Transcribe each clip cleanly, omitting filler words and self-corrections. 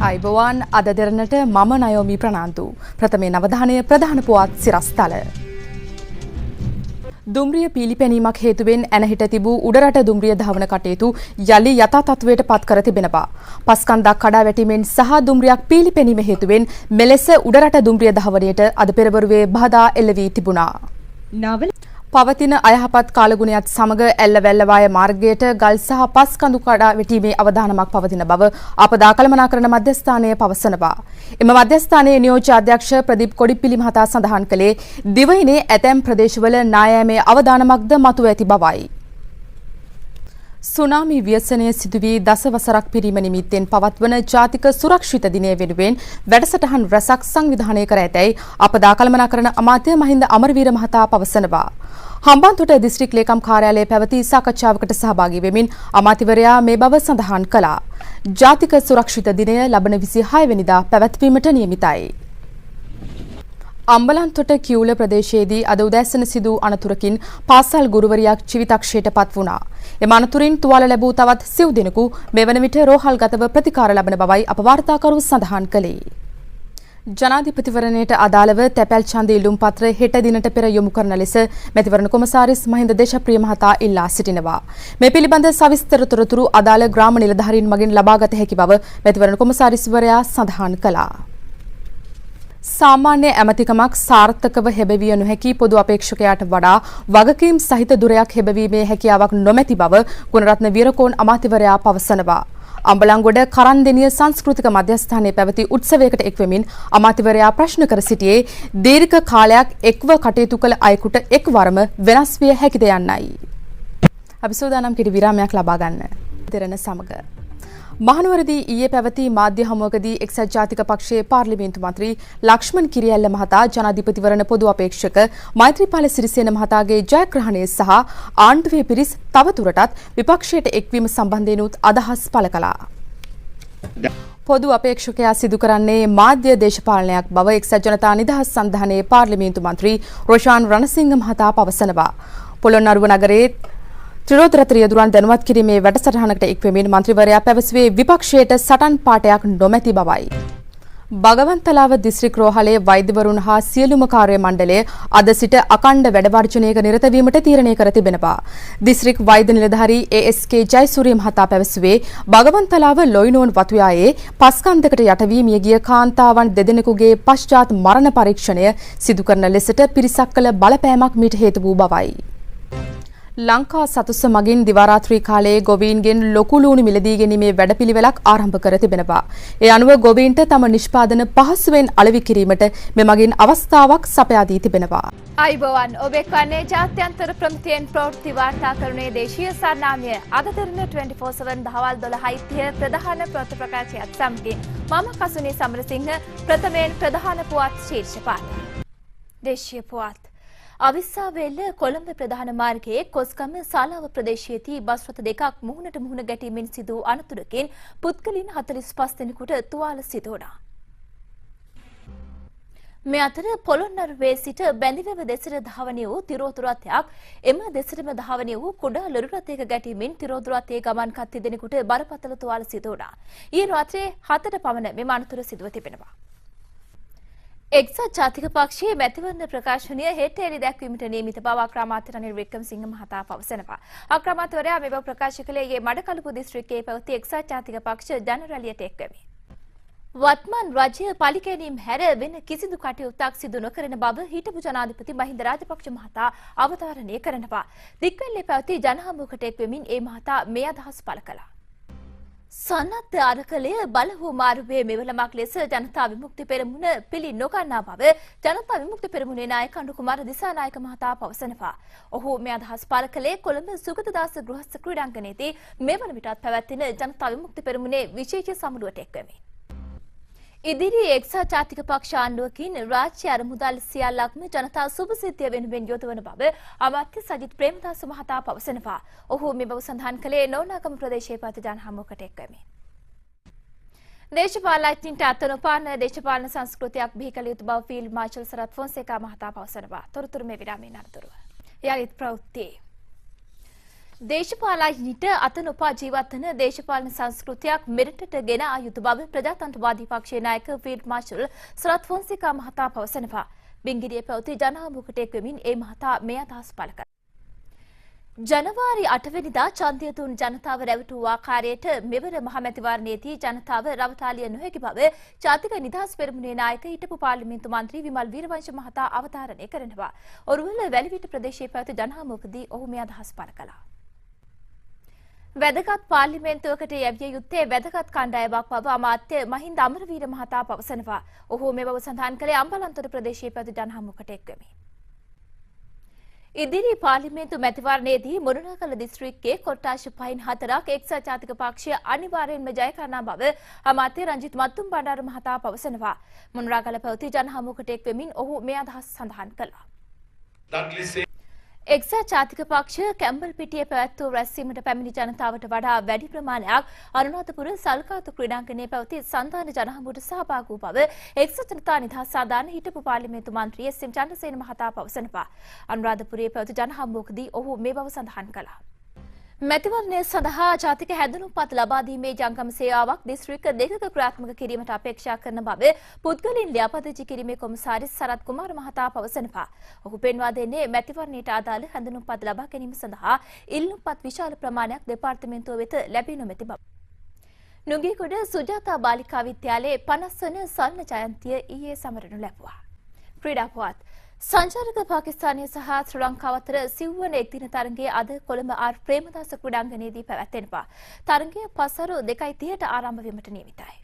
අයිබෝවන් අද දෙරණට මම නයෝමි ප්‍රනාන්දු. ප්‍රථමයෙන් අවධානය ප්‍රධාන පුවත් සිරස්තල. දුම්රිය පීලිපැනීමක් හේතුවෙන් ඇනහිට තිබූ උඩරට දුම්රිය ධාවන කටයුතු යලි යථා තත්ත්වයට පත් කර තිබෙනවා. පස්කන්දක් කඩා වැටීමෙන් සහ දුම්රියක් පීලිපැනීම හේතුවෙන් මෙලෙස උඩරට දුම්රිය ධාවනයට අද පෙරවරුවේ බාධා එල්ල වී තිබුණා. පවතින අයහපත් කාලගුණයත් සමග ඇල්ල වැල්ලවාය මාර්ගයට ගල් සහ පස් කඳු කඩා වැටීමේ අවදානමක් පවතින බව ආපදා කළමනාකරණ මධ්‍යස්ථානය පවසනවා. එම මධ්‍යස්ථානයේ නියෝජ්‍ය අධ්‍යක්ෂ ප්‍රදීප් කොඩිප්පිලි මහතා සඳහන් කළේ දිවයිනේ ඇතැම් ප්‍රදේශවල නායෑමේ අවදානමක්ද මතුව ඇති බවයි. සුනාමි ව්‍යසනය සිදු වී දසවසරක් පිරීම නිමිත්තෙන් පවත්වන ජාතික සුරක්ෂිත දිනය වෙනුවෙන් වැඩසටහන් රැසක් සංවිධානය කර ඇතැයි අපදා කළමනාකරණ අමාත්‍ය මහින්ද අමරවීර මහතා පවසනවා. හම්බන්තොට දිස්ත්‍රික් ලේකම් කාර්යාලයේ පැවති සාකච්ඡාවකට සහභාගී වෙමින් අමාත්‍යවරයා මේ බව සඳහන් කළා. ජාතික සුරක්ෂිත දිනය ලබන 26 වෙනිදා පැවැත්වීමට නියමිතයි. අම්බලන්තොට කිවුල ප්‍රදේශයේදී අද උදෑසන සිදු අනතුරකින් පාසල් ගුරුවරියක් ජීවිතක්ෂයට පත් වුණා. එම අනතුරින් තුවාල ලැබූ තවත් සිව් දෙනෙකු මේ වන විට රෝහල්ගතව ප්‍රතිකාර ලබන බවයි අප වාර්තාකරු සඳහන් කළේ. ජනාධිපතිවරණයට අදාළව තැපැල් ඡන්ද ඉල්ලුම් පත්‍ර හෙට දිනට පෙර යොමු කරන ලෙස මැතිවරණ කොමසාරිස් මහින්ද දේශප්‍රිය මහතා ඉල්ලා සිටිනවා. මේ පිළිබඳ සවිස්තර තොරතුරු අදාළ ග්‍රාම නිලධාරීන් මගින් ලබාගත හැකි බව මැතිවරණ කොමසාරිස්වරයා සඳහන් කළා. සාමාන්‍ය ඇමතිකමක් සාර්ථකව හෙබවිය නොහැකි පොදු අපේක්ෂකයාට වඩා වගකීම් සහිත දුරයක් හෙබවීමේ හැකියාවක් නොමැති බව ගුණරත්න වීරකෝන් අමාත්‍යවරයා පවසනවා. අම්බලන්ගොඩ කරන්දෙනිය සංස්කෘතික මධ්‍යස්ථානයේ පැවති උත්සවයකට එක්වෙමින් අමාත්‍යවරයා ප්‍රශ්න කර සිටියේ දීර්ඝ කාලයක් එක්ව කටයුතු කළ අයෙකුට එක්වරම වෙනස් විය හැකිද යන්නයි. අපි සූදානම් කෙටි විරාමයක් ලබා ගන්න. දෙරණ සමග මහනුවරදී ඊයේ පැවති මාධ්‍ය හමුවකදී එක්සත් ජාතික පක්ෂයේ පාර්ලිමේන්තු මන්ත්‍රී ලක්ෂ්මන් කිරිඇල්ල මහතා ජනාධිපතිවරණ පොදු අපේක්ෂක මෛත්‍රීපාල සිරිසේන මහතාගේ ජයග්‍රහණය සහ ආණ්ඩුවේ පිරිස් තවදුරටත් විපක්ෂයට එක්වීම සම්බන්ධයෙනුත් අදහස් පළ කළා. පොදු අපේක්ෂකයා සිදු කරන්නේ මාධ්‍ය දේශපාලනයක් බව එක්සත් ජනතා නිදහස් සන්ධානයේ පාර්ලිමේන්තු මන්ත්‍රී රොෂාන් රණසිංහ මහතා පවසනවා. පොළොන්නරුව නගරයේ ත්‍රිරෝද රථ රියදුරන් දැනුවත් කිරීමේ වැඩසටහනකට එක්වෙමින් මන්ත්‍රීවරයා පැවසුවේ විපක්ෂයට සටන් පාඨයක් නොමැති බවයි. බගවන්තලාව දිස්ත්‍රික් රෝහලේ වෛද්‍යවරුන් හා සියලුම කාර්ය මණ්ඩලය අද සිට අඛණ්ඩ වැඩ වර්ජනයක නිරත වීමට තීරණය කර තිබෙනවා. දිස්ත්‍රික් වෛද්‍ය නිලධාරී ඒ.එස්.කේ. ජයසූරිය මහතා පැවසුවේ බගවන්තලාව ලොයිනෝන් වතුයායේ පස්කන්දකට යට වී මියගිය කාන්තාවන් දෙදෙනෙකුගේ පශ්චාත් මරණ පරීක්ෂණය සිදු කරන ලෙසට පිරිසක් කළ බලපෑමක් මීට හේතු වූ බවයි. ලංකා සතුස මගින් දිවා රාත්‍රී කාලයේ ගොවීන්ගෙන් ලොකු ලූණු මිලදී ගැනීමේ වැඩපිළිවෙලක් ආරම්භ කර තිබෙනවා. ඒ අනුව ගොවීන්ට තම නිෂ්පාදන පහසුවෙන් අලෙවි කිරීමට මෙමගින් අවස්ථාවක් සපයා දී තිබෙනවා. අයිබෝවන් ඔබ එක්වන්නේ ජාත්‍යන්තර ප්‍රමිතියෙන් ප්‍රවෘත්ති වාර්තා කරනුයේ දේශීය සාරනාමය අද දෙරණ 24/7 දහවල් 12:30 ප්‍රධාන ප්‍රවෘත්ති ප්‍රකාශයත් සමගින් මම කසුනි සමරසිංහ. ප්‍රථමයෙන් ප්‍රධාන පුවත් ශීර්ෂ පාඨ. දේශීය පුවත්. අවිස්සාවේල්ල කොළඹ ප්‍රධාන මාර්ගයේ කොස්ගම සාලාව ප්‍රදේශයේදී බස් රථ දෙකක් මුහුණට මුහුණ ගැටීමෙන් සිදු වූ අනතුරකින් පුද්ගලයන් 45 දෙනෙකුට තුවාල සිදු වුණා. මේ අතර පොළොන්නරුවේ සිට බැඳිවැව දෙසට ධාවනය වූ තිරෝතු රථයක් එම දෙසටම ධාවනය වූ කුඩා ලොරි රථයක ගැටීමෙන් තිරෝතු රථයේ ගමන් කත් දෙනෙකුට බරපතල තුවාල සිදු වුණා. ඊයේ රාත්‍රියේ 7ට පමණ මෙම අනතුර සිදුව තිබෙනවා. එක්සත් ජාතික පක්ෂයේ මැතිවරණ ප්‍රකාශනය හෙට එළි දැක්වීමට නියමිත බව අග්‍රාමාත්‍ය රනිල් වික්‍රමසිංහ මහතා පවසනවා. අග්‍රාමාත්‍යවරයා මේ බව ප්‍රකාශ කළේ ඊයේ මඩකලපුව දිස්ත්‍රික්කයේ පැවති එක්සත් ජාතික පක්ෂ ජන රැළියට එක්වෙමින්. වත්මන් රජය පලිගැනීම් හැර වෙන කිසිදු කටයුත්තක් සිදු නොකරන බව හිටපු ජනාධිපති මහින්ද රාජපක්ෂ මහතා අවධාරණය කරනවා. දික්වැල්ලේ පැවති ජනහමුවකට එක්වෙමින් ඒ මහතා මේ අදහස් පළ කළා. සන්නද්ධ අරකලය බලහුමාරුවේ මෙවලමක් ලෙස ජනතා විමුක්ති පෙරමුණ පිළි නොගන්නා බව ජනතා විමුක්ති පෙරමුණේ නායක අනුර කුමාර දිසානායක මහතා පවසනවා. ඔහු මේ අදහස් පළ කළේ කොළඹ සුගතදාස ගෘහස්ಥ ක්‍රීඩාංගණයේදී මේ වන විටත් පැවැත්වෙන ජනතා විමුක්ති පෙරමුණේ විශේෂ සමුළුවට එක්වෙමින්. ඉදිරි එක්සත් ජාතික පක්ෂ ආණ්ඩුවකින් රාජ්‍ය අරමුදල් සියල්ලක්ම ජනතා සුභසිද්ධිය වෙනුවෙන් යොදවන බව අමාත්‍ය සජිත් ප්‍රේමදාස මහතා පවසනවා. ඔහු මේ බව සඳහන් කළේ නෝනාගම ප්‍රදේශයේ පැවති ජන හමුවකට එක්වෙමින්. දේශපාලඥයින්ට අත නොපාන දේශපාලන සංස්කෘතියක් බිහි කළ යුතු බව ෆීල්ඩ් මාර්ෂල් සරත් ෆොන්සේකා මහතා පවසනවා. තොරතුරු මේ විරාමයෙන් අනතුරුව. යළිත් ප්‍රවෘත්ති. දේශපාලඥයින්ට අත නොපා ජීවත් වන දේශපාලන සංස්කෘතියක් මෙරටට ගෙන ආ යුතු බව ප්‍රජාතන්ත්‍රවාදී පක්ෂයේ නායක ෆීල්ඩ් මාර්ෂල් සරත් ෆොන්සේකා මහතා පවසනවා. බිංගිරිය පැවති ජනහමුවකට එක්වෙමින් ඒ මහතා මේ අදහස් පළ කළා. ජනවාරි 8 වෙනිදා ඡන්දය දුන් ජනතාව රැවටූ ආකාරයට මෙවර මහමැතිවරණයේදී ජනතාව රවටාලිය නොහැකි බව ජාතික නිදහස් පෙරමුණේ නායක හිටපු පාර්ලිමේන්තු මන්ත්‍රී විමල් වීරවංශ මහතා අවධාරණය කරනවා. ඔරුවල වැලිවිට ප්‍රදේශයේ පැවති ජනහමුවකදී ඔහු මේ අදහස් පළ කළා. වැදගත් පාර්ලිමේන්තුවකට යැවිය යුත්තේ වැදගත් කණ්ඩායමක් බව අමාත්‍ය මහින්ද අමරවීර මහතා පවසනවා. ඔහු මේ බව සඳහන් කළේ අම්බලන්තොට ප්‍රදේශයේ පැවති ජනහමුවකට එක්වෙමින්. ඉදිරි පාර්ලිමේන්තු මැතිවරණයේදී මොරණාගල දිස්ත්‍රික්කයේ කොට්ටාශ 5න් 4ක් එක්සත් ජාතික පක්ෂය අනිවාර්යෙන්ම ජය කරනා බව අමාත්‍ය රංජිත් මත්තුම් බණ්ඩාර මහතා පවසනවා. මොනරාගල පැවති ජනහමුවකට එක්වෙමින් ඔහු මේ අදහස් සඳහන් කළා. එක්සත් ජාතික පක්ෂ කැම්බල් පිටියේ පැවැත් වූ රැස්වීමට පැමිණි ජනතාවට වඩා වැඩි ප්‍රමාණයක් අනුරාධපුර සල්කාතු ක්‍රීඩාංගණයේ පැවති සන්ධාන ජනහමුවට සහභාගී වූ බව එක්සත් ජනතා නිදහස් සාධාරණ හිටපු පාර්ලිමේන්තු මන්ත්‍රී එස්.එම්. චන්ද්‍රසේන මහතා පවසනවා. අනුරාධපුරයේ පැවති ජනහමුවකදී ඔහු මේ බව සඳහන් කළා. මැතිවරණය සඳහා ජාතික හැඳුනුම්පත් ලබා දීමේ ජංගම සේවාවක් දිස්ත්‍රික්ක දෙකක ක්‍රියාත්මක කිරීමට අපේක්ෂා කරන බව පුද්ගලයන් ලියාපදිංචි කිරීමේ කොමසාරිස් සරත් කුමාර මහතා පවසනවා. ඔහු පෙන්වා දෙන්නේ මැතිවරණයට අදාළ හැඳුනුම්පත් ලබා ගැනීම සඳහා ඉල්ලුම්පත් විශාල ප්‍රමාණයක් දෙපාර්තමේන්තුව වෙත ලැබී නොමැති බව. නුගේගොඩ සුජාතා බාලිකා විද්‍යාලයේ 50 වන ස්වර්ණ ජයන්තිය ඊයේ සමරනු ලැබුවා. ක්‍රීඩා පුවත්. සංචාරක පාකිස්තානය සහ ශ්‍රී ලංකාව අතර සිව්වන එක්දින තරගය අද කොළඹ ආර් ප්‍රේමදාස ක්‍රීඩාංගණයේදී පැවැත්වෙනවා. තරගය පසරු 2:30ට ආරම්භ වීමට නියමිතයි.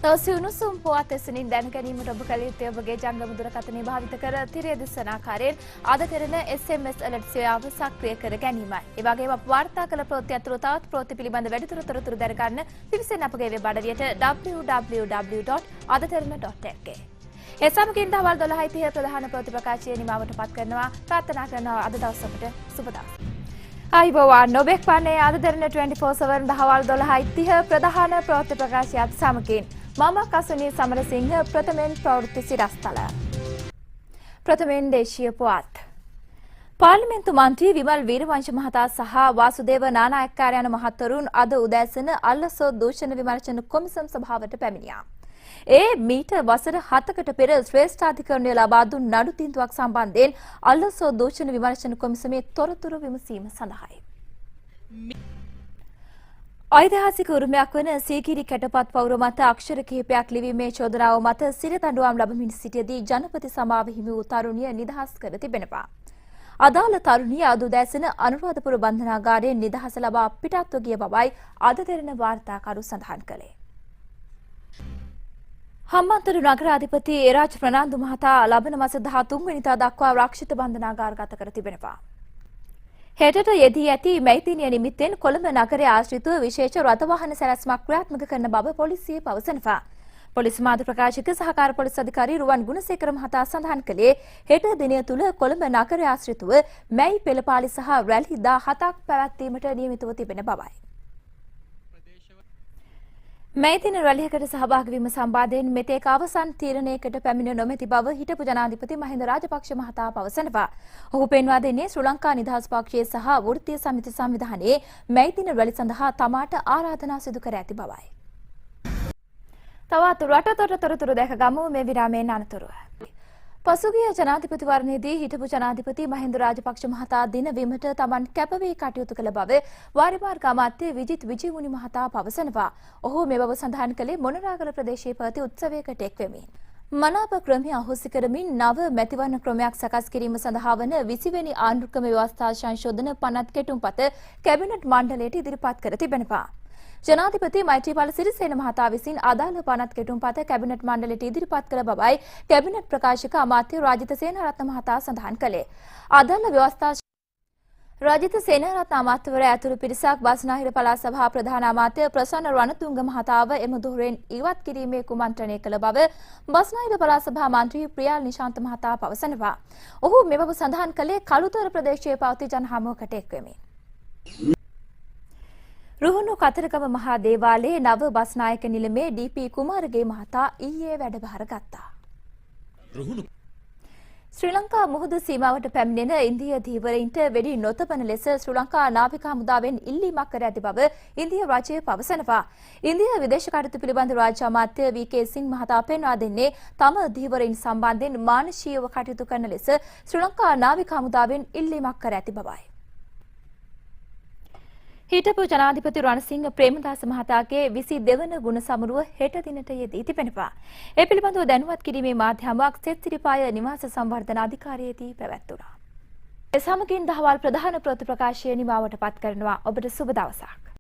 තව උණුසුම් පුවත් එසනින් දැන ගැනීමට ඔබ කළ යුත්තේ ඔබගේ ජංගම දුරකථනය භාවිත කර තිරය දිස්වන ආකාරයෙන් අද කරන SMS alert සේවාව සක්‍රිය කර ගැනීමයි. ඒ වගේම අප වාර්තා කළ ප්‍රවෘත්ති අතුරු තවත් ප්‍රවෘත්ති පිළිබඳ වැඩිදුර තොරතුරු දැනගන්න පිවිසෙන්න අපගේ වෙබ් අඩවියට www.adaterana.lk. ඒ සමගින් දවල් 12:30 ප්‍රධාන ප්‍රවෘත්ති ප්‍රකාශය නිමාවට පත් කරනවා. ප්‍රාර්ථනා කරනවා අද දවස ඔබට සුබ දවසක්. ආයුබෝවන්, ඔබ එක්වන්නේ අද දෙරණ 24/7 දහවල් 12:30 ප්‍රධාන ප්‍රවෘත්ති ප්‍රකාශයත් සමගින්. මම කසුනි සමරසිංහ. ප්‍රථමයෙන් ප්‍රවෘත්ති සිරස්තල. ප්‍රථමයෙන් දේශීය පුවත්. පාර්ලිමේන්තු මන්ත්‍රී විමල් වීරවංශ මහතා සහ වාසුදේව නානායක්කාර යන මහත්වරුන් අද උදෑසන අල්ලසෝ දූෂණ විමර්ශන කොමිසම් සභාවට පැමිණියා. ඒ මීට වසර 7කට පෙර ශ්‍රේෂ්ඨාධිකරණය ලබා දුන් නඩු තීන්දුවක් සම්බන්ධයෙන් අල්ලසෝ දූෂණ විමර්ශන කොමිසමේ තොරතුරු විමසීම සඳහායි. ඓතිහාසික උරුමයක් වන සීගිරි කැටපත් පවුර මත අක්ෂර කිහිපයක් ලිවීමේ චෝදනාව මත සිර දඬුවම් ලබමින් සිටියදී ජනපති සමාව හිමි වූ තරුණිය නිදහස් කර තිබෙනවා. අදාළ තරුණිය අද උදෑසන අනුරාධපුර බන්ධනාගාරයෙන් නිදහස ලබා පිටත්ව ගිය බවයි අද දෙරණ වාර්තාකරු සඳහන් කළේ. හම්බන්තොට නගරාධිපති එරාජ් ප්‍රනාන්දු මහතා ලබන මාස 13 වෙනිදා දක්වා රක්ෂිත බන්ධනාගාරගත කර තිබෙනවා. හෙටට යෙදී ඇති මැයිදිනය නිමිත්තෙන් කොළඹ නගරය ආශ්‍රිතව විශේෂ රථවාහන සැලැස්මක් ක්‍රියාත්මක කරන බව පොලිසිය පවසනවා. පොලිස් මාධ්‍ය ප්‍රකාශක සහකාර පොලිස් අධිකාරී රුවන් ගුණසේකර මහතා සඳහන් කළේ හෙට දිනය තුල කොළඹ නගරය ආශ්‍රිතව මැයි පෙළපාලි සහ රැලි 17ක් පැවැත්වීමට නියමිතව තිබෙන බවයි. මැයිදින රැළියකට සහභාගී වීම සම්බන්ධයෙන් මෙතෙක් අවසන් තීරණයකට පැමිණ නොමැති බව හිටපු ජනාධිපති මහින්ද රාජපක්ෂ මහතා පවසනවා. ඔහු පෙන්වා දෙන්නේ ශ්‍රී ලංකා නිදහස් පක්ෂයේ සහ වෘත්තීය සමිති සංවිධානයේ මැයිදින රැළි සඳහා තමාට ආරාධනා සිදු කර ඇති බවයි. තවත් රටතොට තොරතුරු දැක ගමු මේ විරාමයෙන් අනතුරුව. පසුගිය ජනාධිපතිවරණයේදී හිටපු ජනාධිපති මහින්ද රාජපක්ෂ මහතා දිනවීමට තමන් කැපවී කටයුතු කළ බව වාරිමාර්ග අමාත්‍ය විජිත් විජේමුනි මහතා පවසනවා. ඔහු මේ බව සඳහන් කළේ මොනරාගල ප්‍රදේශයේ පැවති උත්සවයකට එක්වෙමින්. මනාප ක්‍රමය අහෝසි කරමින් නව මැතිවරණ ක්‍රමයක් සකස් කිරීම සඳහා වන 20 වෙනි ආණ්ඩුක්‍රම ව්‍යවස්ථා සංශෝධන පනත් කෙටුම්පත කැබිනට් මණ්ඩලයට ඉදිරිපත් කර තිබෙනවා. ජනාධිපති මෛත්‍රීපාල සිරිසේන මහතා විසින් අදාළ පනත් කෙටුම්පත කැබිනට් මණ්ඩලයට ඉදිරිපත් කළ බවයි කැබිනට් ප්‍රකාශක අමාත්‍ය රාජිත සේනාරත්න මහතා සඳහන් කළේ. අදාළ ව්‍යවස්ථා රාජිත සේනාරත්න අමාත්‍යවරයා ඇතුළු පිරිසක් බස්නාහිර පළාත් සභා ප්‍රධාන අමාත්‍ය ප්‍රසන්න රණතුංග මහතාව එම ධුරයෙන් ඉවත් කිරීමේ කුමන්ත්‍රණය කළ බව බස්නාහිර පළාත් සභා මන්ත්‍රී ප්‍රියාල් නිශාන්ත මහතා පවසනවා. ඔහු මේ බව සඳහන් කළේ කළුතර ප්‍රදේශයේ පවතී ජන හමුවකට එක්වෙමින්. රුහුණු කතරගම මහා දේවාලයේ නව බස්නායක නිලමේ ඩී.පී. කුමාරගේ මහතා ඊයේ වැඩබාර ගත්තා. ශ්‍රී ලංකා මුහුදු සීමාවට පැමිණෙන ඉන්දිය ධීවරයින්ට වෙඩි නොතබන ලෙස ශ්‍රී ලංකා නාවික හමුදාවෙන් ඉල්ලීමක් කර ඇති බව ඉන්දිය රජය පවසනවා. ඉන්දිය විදේශ කටයුතු පිළිබඳ රාජ්‍ය අමාත්‍ය වී.කේ. සිං මහතා පෙන්වා දෙන්නේ තම ධීවරයින් සම්බන්ධයෙන් මානුෂීයව කටයුතු කරන ලෙස ශ්‍රී ලංකා නාවික හමුදාවෙන් ඉල්ලීමක් කර ඇති බවයි. හිටපු ජනාධිපති රණසිංහ ප්‍රේමදාස මහතාගේ 22 වන ගුණ සමරුව හෙට දිනට යෙදී තිබෙනවා. ඒ පිළිබඳව දැනුවත් කිරීමේ මාධ්‍යමයක් සෙත්සිරිපාය නිවාස සංවර්ධන අධිකාරියේදී පැවැත්වුණා. ඒ සමගින් දහවල් ප්‍රධාන ප්‍රති ප්‍රකාශය නිමාවට පත් කරනවා. ඔබට සුබ දවසක්.